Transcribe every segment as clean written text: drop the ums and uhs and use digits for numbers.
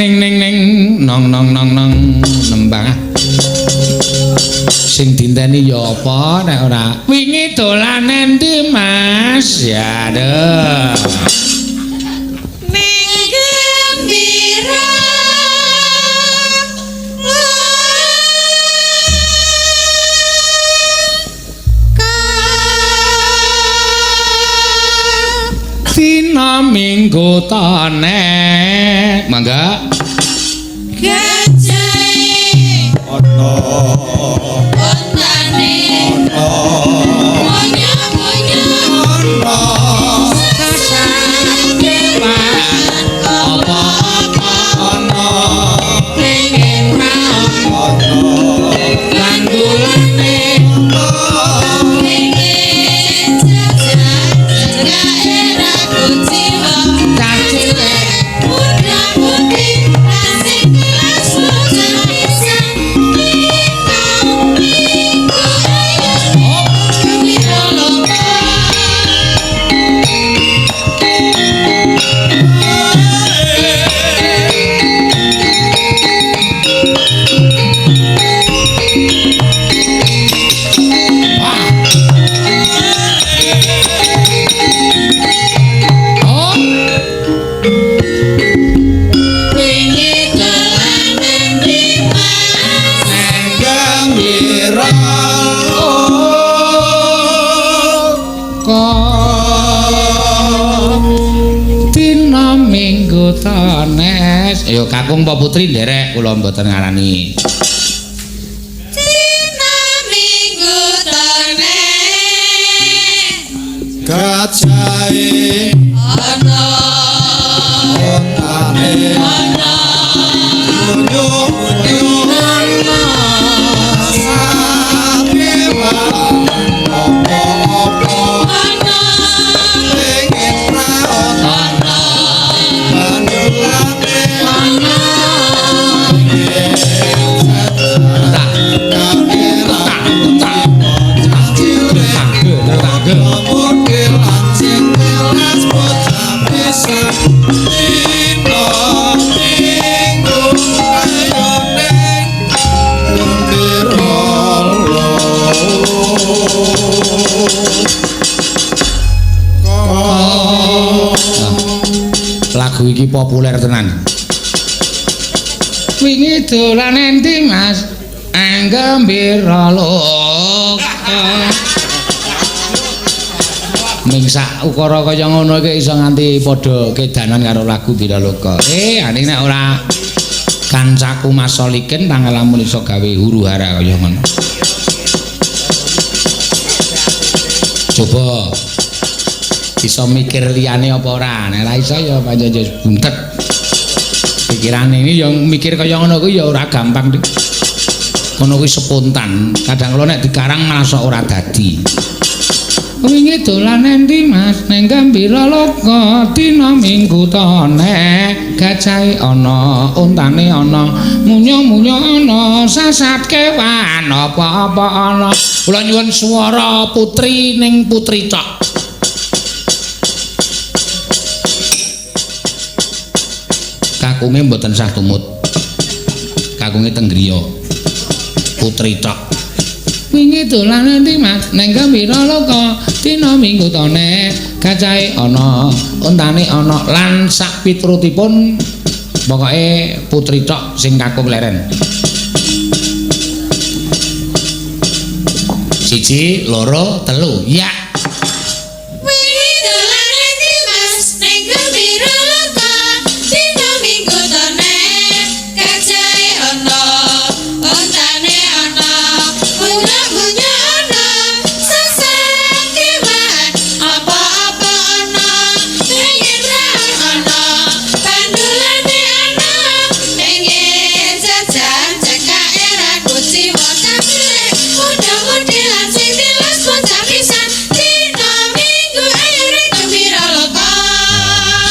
Ning ning ning nong nong nong nong nembang ah. Sing dinteni ya apa nek ora wingi dolan endi Mas? Ya aduh. Ning gembira. Dina Minggu tane. Mangga. Gajahe ana ontane ana monya-monya ana Apa-apa ana pengen ra ana gandulane pengen jajan cekake ra kuciwa Cacile muda mudi asik kelas bocah pisan dina minggu ayo gembira loka. Wah. Oh, Wingi dolan endi Mas? Gembira kok dina Minggu tanes. Ayo kakung apa putri nderek kula mboten ngarani. Dina Minggu tone gajahe ana ontane ana munyo munyo sakewan apa-apa ana pengen ra ana ana bandulane ana Tak tak tak tak tak. Model lancing telas bocah pisan dina minggu ayo ning gembira Lagu iki populer tenan. Wingi dolan endi Mas? Anggembira loka. Ming sak ukara kaya ngono iki iso nganti padha kedanan karo lagu Biraloka. Ane nek ora kancaku Mas Solikin tanggal lamun iso gawe huru-hara kaya ngono. Coba iso mikir liyane apa ora? Nek ora iso ya pancen ya buntet. Pikirane ini yang mikir kaya ngono kuwi ya ora gampang, Dik. Ngono kuwi spontan. Kadang kala nek dikarang malah sok ora dadi. Wingi dolan endi Mas? Ning Gembira Loka dina Minggu tone. Gajahe ana, ontane ana, munyo-munyo ana, sasat kewan apa-apa ana. Kula nyuwun swara putri ning putri tok. Kakunge mboten sah tumut. Kakunge teng griya. Putri tok. Wingi dolan endi Mas? Ning Gembira Loka dina Minggu tone. Gajahe ana, ontane ana lan sak piturutipun pokoke putri tok sing kakung leren. 1, 2, 3. Ya. Wingi dolan endi Mas? Ning Gembira Loka dina Minggu tone. Gajahe ana, ontane ana, munyo-munyo ana, sasat kewan apa-apa ana, pengen ra ana, bandulane ana, pengen jajan cekake ra kuciwa cacile muda-mudi lan sing tilas bocah pisan dina Minggu ayo rek gembira loka.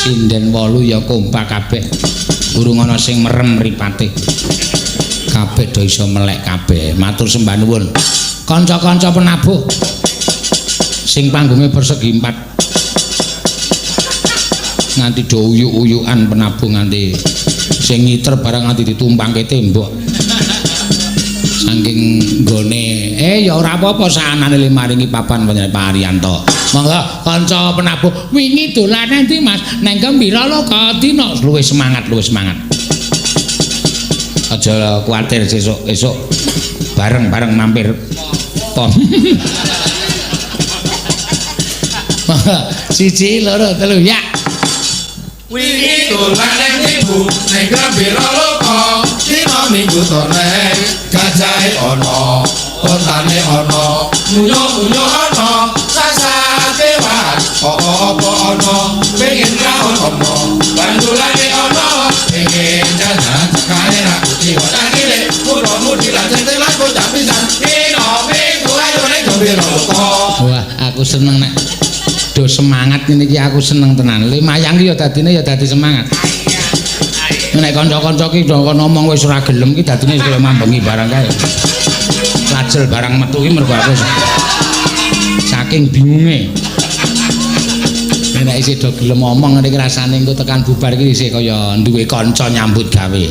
Sinden 8 ya kompak kabeh. Durung ana sing merem mripate. Kabeh do iso melek kabeh. Matur sembah nuwun. Kanca-kanca penabuh sing panggunge persegi 4. Nganti do uyuk-uyukan penabuh nganti Sing ngiter barang nganti ditumpangke tembok. Saking nggone ya ora apa-apa saanane le maringi papan panjenengan Pak Haryanto. Monggo kanca penabuh wingi dolan endi Mas? Neng Gembira Loka dina luwih semangat, luwih semangat. Aja kuwatir sesuk esuk bareng-bareng mampir pom. 1 2 3 ya. Wingi dolan nang ibu ning Gembira Loka dina Minggu tone gajahe ana, ontane ana, munyo-munyo ana, sasakewan apa-apa ana, pengen rawon ana, bandulane ana, pengen jajan cekae ra kuciwa cilik, muda-mudi lan centelan bocah pisan dina Minggu ayo ning Gembira Loka. Wah, aku seneng nek do semangat ngene iki, aku seneng tenan. Le mayang ki ya dadine ya dadi semangat. Nek kanca-kanca ki do ngomong wis ora gelem ki dadine kaya mambengi barang kae. Lajel barang metu ki mergo aku saking bingunge. Nek isih do gelem ngomong ngene iki rasane engko tekan bubar iki isih kaya duwe kanca nyambut gawe.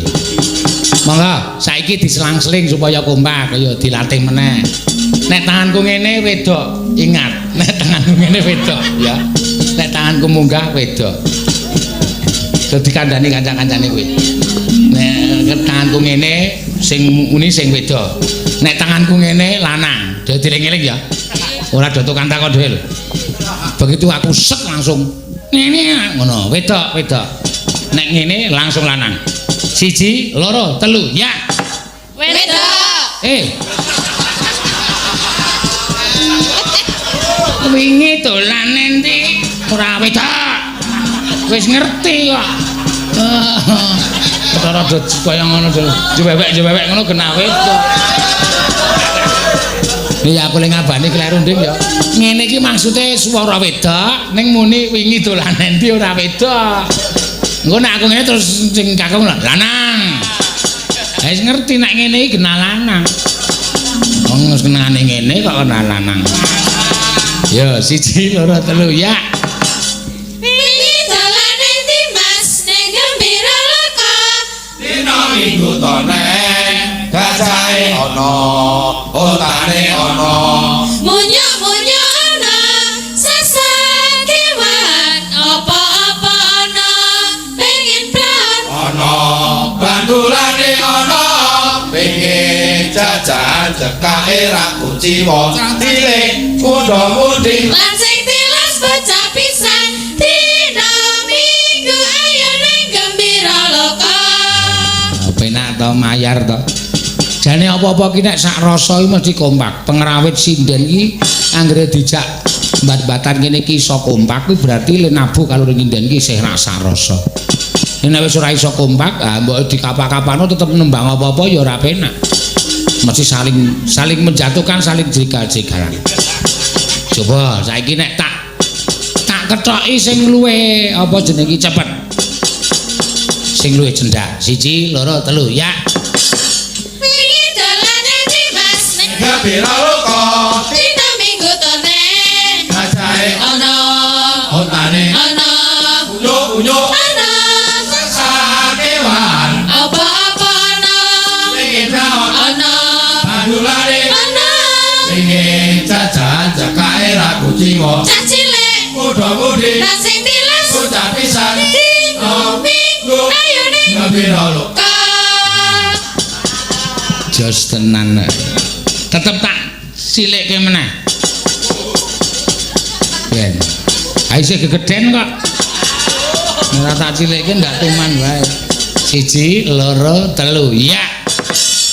Monggo saiki diselang-seling supaya kompak, kaya dilatih meneh. Nek tanganku ngene wedok, ingat, nek tanganku ngene wedok ya. Nek tanganku munggah wedok. Dadi kandhani kanca-kancane kuwi. Nek tanganku ngene sing muni sing wedok. Nek tanganku ngene lanang. Dadi eling-eling ya. Ora do tukang takon dhewe lho. Begitu aku sek langsung ngene ngono, wedok, wedok. Nek ngene langsung lanang. 1 2 3 ya. Wedok. Wingi dolan endi? Ora wedok. Wis ngerti kok. Perkara do kaya ngono jewewek-jewewek ngono genah wedok. Iya aku le ngabani kleru nding ya. Ngene iki maksude swara wedok ning muni wingi dolan endi ora wedok. Engko nek aku ngene terus sing kakung lanang. Wis ngerti nek ngene iki genah lanang. Wong wis kenane ngene kok kenal lanang. Ya 1 2 3 ya. Wingi dolan endi Mas ning Gembira Loka dina Minggu tone gajahe ana, ontane ana, munyo-munyo ana, sasakewan apa-apa ana, pengen praon ana, bandulane ana, pengen jajan cekake ra kuciwa cilik muda-mudi lan sing tilas bocah pisan dina Minggu ayo ning Gembira Loka. Penak to mayar to. Jane apa-apa ki nek sak rasa iki mesti kompak. Pengrawit sinden ki anggere dijak mbat-mbatan kene iki iso kompak kuwi berarti le nabuh karo nyinden ki isih rasa rasa. Nek wis ora iso kompak, ah mbok dikapak-kapano tetep nembang apa-apa ya ora penak. Mesti saling saling menjatuhkan, saling jegal-jegalan. Coba saiki nek tak kethoki sing luwih apa jenenge iki cepet. Sing luwih cendak. 1 2 3 ya. Wingi dolan endi Mas ning Gembira Loka dina Minggu tone gajahe ana, ontane ana, unyo-unyo ana, sasakewan apa-apa ana, pengen praon ana, bandulane ana, pengen jajan cekake ra kuciwa cah cilik muda-mudi lan sing tilas bocah pisan dina Minggu ayo ning Gembira Loka. Jos tenan. Tetep tak silikke meneh. Ben. Ha isih gegeden kok. Ora tak cilikke ndak tuman wae. 1 2 3 ya.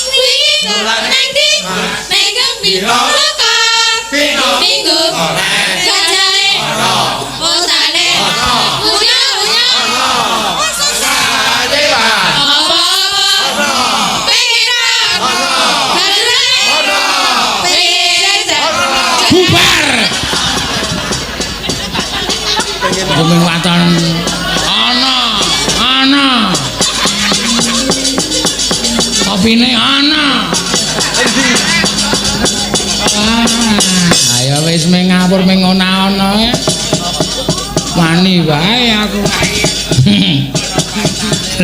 Wingi dolan endi ning Gembira Loka Dina Minggu gajahe ontane munyo-munyo sasakewan apa-apa pengen bandulane pengen jajan Bubar. Kuming waton ana, ana. Kopine ana. Ah, ayo wis meng ngawur meng ana-ana. Wani wae aku.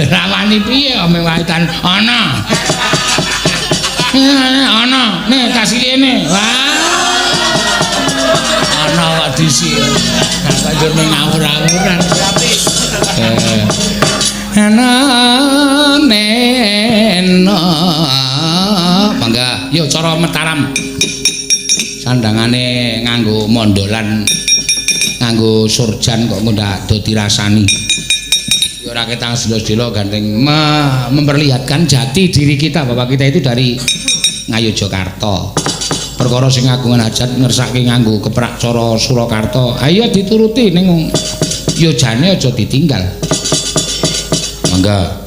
Rawani piye ome waitan ana. Ana, nih tas kene. Wah. Ana kok disi. Banjur ngawur-awuran. Ana neno. Mangga, yo cara Mataram. Sandangane nganggo mondolan, nganggo surjan kok ndak do dirasani. Ya ora ketang sedelo-sedelo gandeng memperlihatkan jati diri kita bahwa kita itu dari Ngayogyakarta. Perkara sing agungan hajat ngersake nganggo keprak cara Surakarta, ayo dituruti ning yo jane aja ditinggal. Mangga.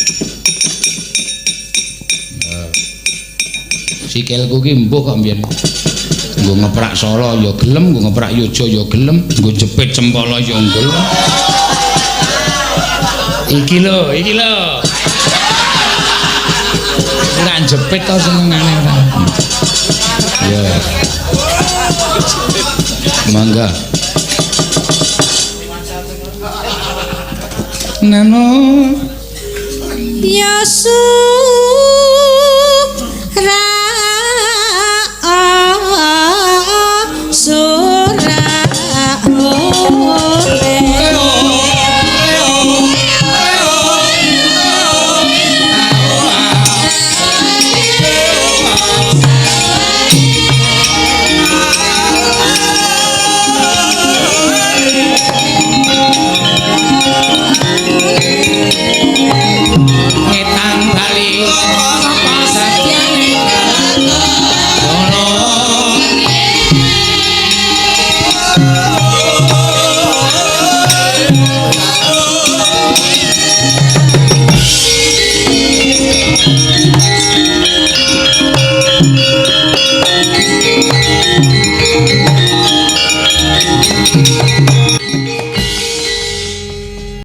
Sikilku ki mbuh kok mbiyen. Nggo ngeprak Solo ya gelem, nggo ngeprak Yojo ya gelem, nggo jepit cempala ya gelem. Iki lho, iki lho. Ora jepit to senengane ora. Ya. Mangga. Nano ya suwun.